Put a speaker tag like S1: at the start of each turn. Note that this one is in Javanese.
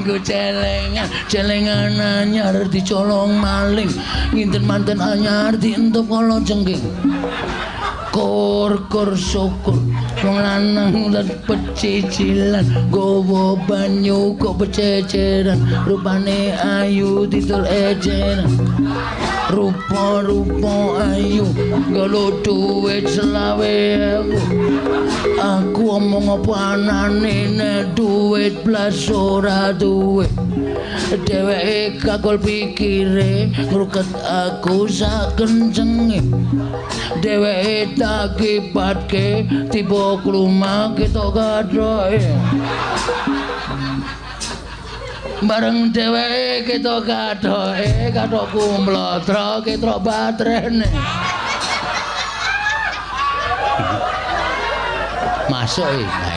S1: iku celengan, celengan anyar dicolong maling, nginten manten anyar dientup kala jengking. Kur-kur syukur wong lanang lan pecicilan gowo banyu kok pececeran, rupane ayu titul eceran, rupa-rupa ayu galo duit selawe aku. Aku omong apa anane nek duit blas ora duwe. Dheweke kakul pikire ngruket aku sak kencenge. Dheweke tak kipatke tiba klumah ketok kathoke. Bareng dheweke ketok kathoke, kathokku mlotro ketrok baterene. Masuk iki.